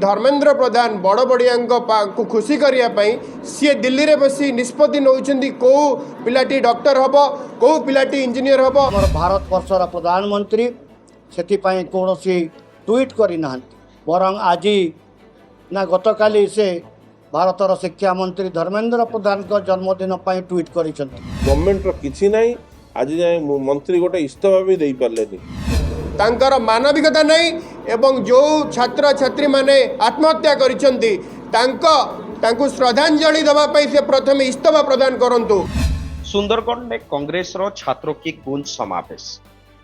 ଧର୍ମେନ୍ଦ୍ର ପ୍ରଧାନ ବଡ଼ ବଡ଼ିଆଙ୍କ କୁ ଖୁସି କରିବା ପାଇଁ ସିଏ ଦିଲ୍ଲୀରେ ବସି ନିଷ୍ପତ୍ତି ନେଉଛନ୍ତି, କେଉଁ ପିଲାଟି ଡକ୍ଟର ହେବ, କେଉଁ ପିଲାଟି ଇଞ୍ଜିନିୟର ହେବ। ଆମର ଭାରତବର୍ଷର ପ୍ରଧାନମନ୍ତ୍ରୀ ସେଥିପାଇଁ କୌଣସି ଟ୍ୱିଟ୍ କରିନାହାନ୍ତି। ବରଂ ଆଜି ନା ଗତକାଲି ସେ ଭାରତର ଶିକ୍ଷାମନ୍ତ୍ରୀ ଧର୍ମେନ୍ଦ୍ର ପ୍ରଧାନଙ୍କ ଜନ୍ମଦିନ ପାଇଁ ଟ୍ୱିଟ୍ କରିଛନ୍ତି। ଗଭର୍ଣ୍ଣମେଣ୍ଟର କିଛି ନାହିଁ। ଆଜି ଯାଏଁ ମନ୍ତ୍ରୀ ଗୋଟେ ଇସ୍ତଫା ବି ଦେଇପାରିଲେନି। ତାଙ୍କର ମାନବିକତା ନାହିଁ ଏବଂ ଯେଉଁ ଛାତ୍ରଛାତ୍ରୀମାନେ ଆତ୍ମହତ୍ୟା କରିଛନ୍ତି, ତାଙ୍କୁ ଶ୍ରଦ୍ଧାଞ୍ଜଳି ଦେବା ପାଇଁ ସେ ପ୍ରଥମେ ଇସ୍ତଫା ପ୍ରଦାନ କରନ୍ତୁ। सुंदरगढ़ में कांग्रेस रो छात्रों की गूंज समावेश।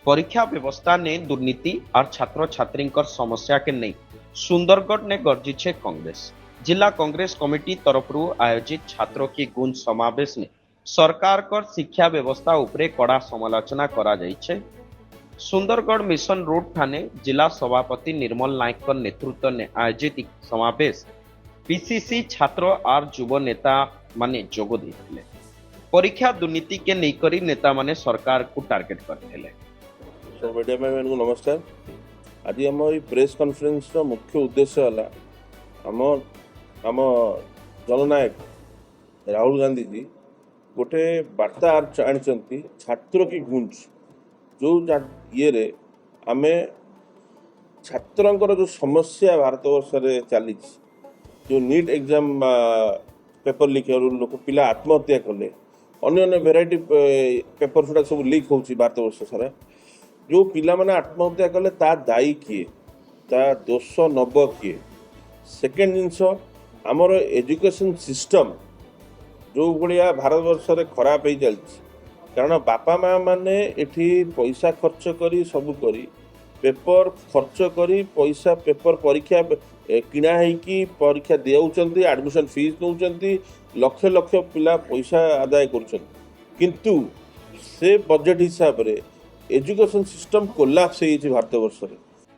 परीक्षा व्यवस्था ने दुर्नीति और छात्र छात्रींकर समस्या के ନେଇ सुंदरगढ़ ने गर्जिछे कांग्रेस। जिला कांग्रेस कमिटी तरफରୁ आयोजित छात्रों की गूंज समावेश ने सरकार शिक्षा व्यवस्था उपरे कड़ा समालोचना करा जाइछे। सुंदरगढ़ मिशन रोड ठाने जिला सभापति निर्मल नायक नेतृत्व ने आयोजित समावेश पीसीसी छात्र और युव नेता माने ଯୋଗ ଦେଇଥିଲେ। ପରୀକ୍ଷା ଦୁର୍ନୀତି କେ ନେଇକରି ନେତାମାନେ ସରକାରକୁ ଟାର୍ଗେଟ କରିଥିଲେ। ସବୁ ମିଡ଼ିଆ ଭାଇମାନଙ୍କୁ ନମସ୍କାର। ଆଜି ଆମ ଏଇ ପ୍ରେସ୍ କନଫରେନ୍ସର ମୁଖ୍ୟ ଉଦ୍ଦେଶ୍ୟ ହେଲା, ଆମ ଜନନାୟକ ରାହୁଲ ଗାନ୍ଧୀଜୀ ଗୋଟେ ବାର୍ତ୍ତା ଆଣିଛନ୍ତି, छात्र की गूंज, ଯେଉଁ ଇଏରେ ଆମେ ଛାତ୍ରଙ୍କର ଯେଉଁ ସମସ୍ୟା ଭାରତବର୍ଷରେ ଚାଲିଛି, ଯେଉଁ ନିଟ୍ ଏକ୍ଜାମ୍ ପେପର ଲିକ୍ ହେବାରୁ ଲୋକ ପିଲା ଆତ୍ମହତ୍ୟା କଲେ, ଅନ୍ୟ ଅନ୍ୟ ଭେରାଇଟି ପେପର ଗୁଡ଼ା ସବୁ ଲିକ୍ ହେଉଛି ଭାରତବର୍ଷ ସାରା, ଯେଉଁ ପିଲାମାନେ ଆତ୍ମହତ୍ୟା କଲେ, ତା ଦାୟୀ କିଏ, ତା ଦୋଷ ନବ କିଏ? ସେକେଣ୍ଡ ଜିନିଷ, ଆମର ଏଜୁକେସନ୍ ସିଷ୍ଟମ୍ ଯେଉଁ ଭଳିଆ ଭାରତବର୍ଷରେ ଖରାପ ହେଇ ଚାଲିଛି, କାରଣ ବାପା ମା ମାନେ ଏଠି ପଇସା ଖର୍ଚ୍ଚ କରି, ସବୁ କରି, ପେପର ଖର୍ଚ୍ଚ କରି, ପଇସା ପେପର ପରୀକ୍ଷା କିଣା ହେଇକି ପରୀକ୍ଷା ଦେଉଛନ୍ତି, ଆଡ଼ମିସନ୍ ଫିସ୍ ନେଉଛନ୍ତି, ଲକ୍ଷ ଲକ୍ଷ ପିଲା ପଇସା ଆଦାୟ କରୁଛନ୍ତି। କିନ୍ତୁ ସେ ବଜେଟ୍ ହିସାବରେ ଏଜୁକେସନ୍ ସିଷ୍ଟମ୍ କୋଲାପ୍ସ ହେଇଯାଇଛି ଭାରତବର୍ଷରେ।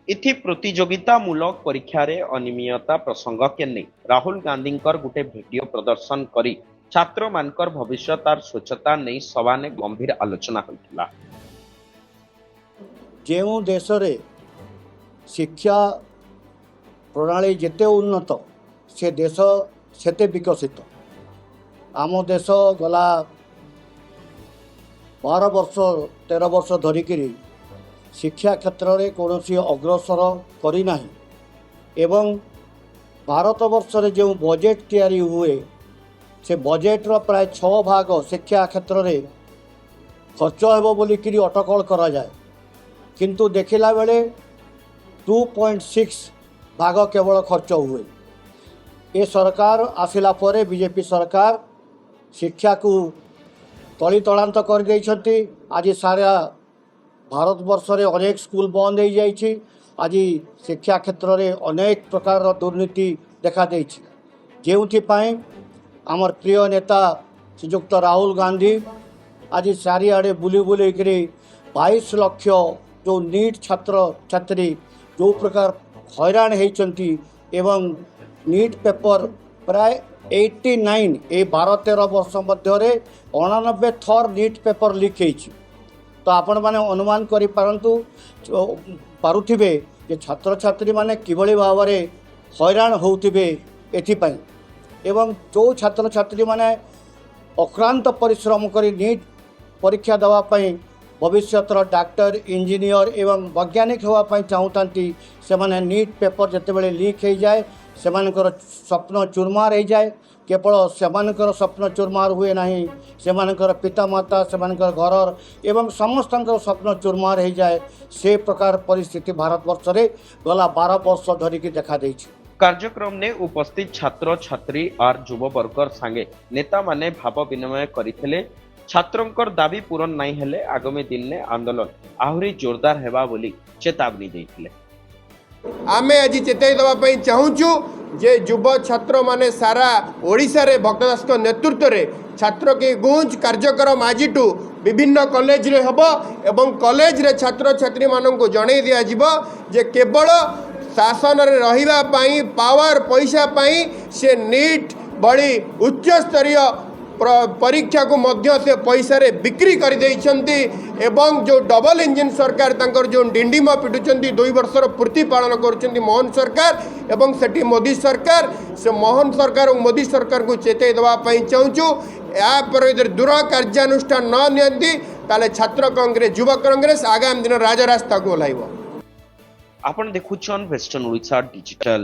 ଏଥି ପ୍ରତିଯୋଗିତାମୂଳକ ପରୀକ୍ଷାରେ ଅନିୟମିତତା ପ୍ରସଙ୍ଗ କେ ନେଇ ରାହୁଲ ଗାନ୍ଧୀଙ୍କର ଗୋଟେ ଭିଡିଓ ପ୍ରଦର୍ଶନ କରି ଛାତ୍ରମାନଙ୍କର ଭବିଷ୍ୟତ ଆର ସ୍ୱଚ୍ଛତା ନେଇ ସଭାନେ ଗମ୍ଭୀର ଆଲୋଚନା ହୋଇଥିଲା। ଯେଉଁ ଦେଶରେ ଶିକ୍ଷା ପ୍ରଣାଳୀ ଯେତେ ଉନ୍ନତ, ସେ ଦେଶ ସେତେ ବିକଶିତ। ଆମ ଦେଶ ଗଲା 12 ବର୍ଷ, 13 ବର୍ଷ ଧରିକିରି ଶିକ୍ଷା କ୍ଷେତ୍ରରେ କୌଣସି ଅଗ୍ରସର କରିନାହିଁ ଏବଂ ଭାରତବର୍ଷରେ ଯେଉଁ ବଜେଟ୍ ତିଆରି ହୁଏ, ସେ ବଜେଟ୍ର ପ୍ରାୟ 6 ଭାଗ ଶିକ୍ଷା କ୍ଷେତ୍ରରେ ଖର୍ଚ୍ଚ ହେବ ବୋଲିକିରି ଅଟକଳ କରାଯାଏ। କିନ୍ତୁ ଦେଖିଲା ବେଳେ 2.6 ଭାଗ କେବଳ ଖର୍ଚ୍ଚ ହୁଏ। ଏ ସରକାର ଆସିଲା ପରେ ବିଜେପି ସରକାର ଶିକ୍ଷାକୁ ତଳିତଳାନ୍ତ କରିଦେଇଛନ୍ତି। ଆଜି ସାରା ଭାରତବର୍ଷରେ ଅନେକ ସ୍କୁଲ ବନ୍ଦ ହେଇଯାଇଛି। ଆଜି ଶିକ୍ଷା କ୍ଷେତ୍ରରେ ଅନେକ ପ୍ରକାରର ଦୁର୍ନୀତି ଦେଖାଦେଇଛି, ଯେଉଁଥିପାଇଁ ଆମର ପ୍ରିୟ ନେତା ଶ୍ରୀଯୁକ୍ତ ରାହୁଲ ଗାନ୍ଧୀ ଆଜି ଚାରିଆଡ଼େ ବୁଲି ବୁଲିକିରି 22 ଲକ୍ଷ ଯେଉଁ ନିଟ୍ ଛାତ୍ରଛାତ୍ରୀ ଯେଉଁ ପ୍ରକାର ହଇରାଣ ହେଇଛନ୍ତି ଏବଂ ନିଟ୍ ପେପର ପ୍ରାୟ 89, ଏଇ 12-13 ବର୍ଷ ମଧ୍ୟରେ 89 ଥର ନିଟ୍ ପେପର ଲିକ୍ ହେଇଛି। ତ ଆପଣମାନେ ଅନୁମାନ କରିପାରନ୍ତୁ ପାରୁଥିବେ ଯେ ଛାତ୍ରଛାତ୍ରୀମାନେ କିଭଳି ଭାବରେ ହଇରାଣ ହେଉଥିବେ ଏଥିପାଇଁ। ଏବଂ ଯେଉଁ ଛାତ୍ରଛାତ୍ରୀମାନେ ଅକ୍ଳାନ୍ତ ପରିଶ୍ରମ କରି ନିଟ୍ ପରୀକ୍ଷା ଦେବା ପାଇଁ ଭବିଷ୍ୟତର ଡାକ୍ତର, ଇଞ୍ଜିନିୟର ଏବଂ ବୈଜ୍ଞାନିକ ହେବା ପାଇଁ ଚାହୁଁଥାନ୍ତି, ସେମାନେ ନିଟ୍ ପେପର ଯେତେବେଳେ ଲିକ୍ ହେଇଯାଏ, ସେମାନଙ୍କର ସ୍ୱପ୍ନ ଚୁରମାର ହେଇଯାଏ। କେବଳ ସେମାନଙ୍କର ସ୍ୱପ୍ନ ଚୁରମାର ହୁଏ ନାହିଁ, ସେମାନଙ୍କର ପିତାମାତା, ସେମାନଙ୍କର ଘରର ଏବଂ ସମସ୍ତଙ୍କର ସ୍ୱପ୍ନ ଚୁରମାର ହେଇଯାଏ। ସେ ପ୍ରକାର ପରିସ୍ଥିତି ଭାରତବର୍ଷରେ ଗଲା 12 ବର୍ଷ ଧରିକି ଦେଖାଦେଇଛି। कार्यक्रम ने उपस्थित छात्र छात्री और युव वर्गर सांगे नेता माने भाव विनिमय କରିଥିଲେ। ଛାତ୍ରଙ୍କର ଦାବି ପୂରଣ ନାଇଁ ହେଲେ ଆଗାମୀ ଦିନରେ ଆନ୍ଦୋଳନ ଆହୁରି ଜୋରଦାର ହେବା ବୋଲି ଚେତାବନୀ ଦେଇଥିଲେ। ଆମେ ଆଜି ଚେତାଇ ଦେବା ପାଇଁ ଚାହୁଁଛୁ ଯେ ଯୁବ ଛାତ୍ରମାନେ ସାରା ଓଡ଼ିଶାରେ ଭକ୍ତ ଦାସଙ୍କ ନେତୃତ୍ୱରେ छात्र की गूंज କାର୍ଯ୍ୟକ୍ରମ ଆଜିଠୁ ବିଭିନ୍ନ କଲେଜରେ ହେବ ଏବଂ କଲେଜରେ ଛାତ୍ରଛାତ୍ରୀମାନଙ୍କୁ ଜଣାଇ ଦିଆଯିବ ଯେ କେବଳ ଶାସନରେ ରହିବା ପାଇଁ, ପାୱାର ପଇସା ପାଇଁ ସେ ନିଟ୍ ଭଳି ଉଚ୍ଚସ୍ତରୀୟ ପରୀକ୍ଷାକୁ ମଧ୍ୟ ସେ ପଇସାରେ ବିକ୍ରି କରିଦେଇଛନ୍ତି ଏବଂ ଯେଉଁ ଡବଲ ଇଞ୍ଜିନ୍ ସରକାର ତାଙ୍କର ଯେଉଁ ଡିଣ୍ଡିମ ପିଟୁଛନ୍ତି, 2 ବର୍ଷର ପୂର୍ତ୍ତି ପାଳନ କରୁଛନ୍ତି ମୋହନ ସରକାର ଏବଂ ସେଠି ମୋଦି ସରକାର, ସେ ମୋହନ ସରକାର ଏବଂ ମୋଦି ସରକାରଙ୍କୁ ଚେତାଇ ଦେବା ପାଇଁ ଚାହୁଁଛୁ। ଏହାପରେ ଯଦି ଦୃଢ଼ କାର୍ଯ୍ୟାନୁଷ୍ଠାନ ନ ନିଅନ୍ତି, ତାହେଲେ ଛାତ୍ର କଂଗ୍ରେସ, ଯୁବ କଂଗ୍ରେସ ଆଗାମୀ ଦିନ ରାଜରାସ୍ତାକୁ ଓହ୍ଲାଇବ। ଆପଣ ଦେଖୁଛନ୍ ୱେଷ୍ଟର୍ଣ୍ଣ ଓଡ଼ିଶା ଡିଜିଟାଲ।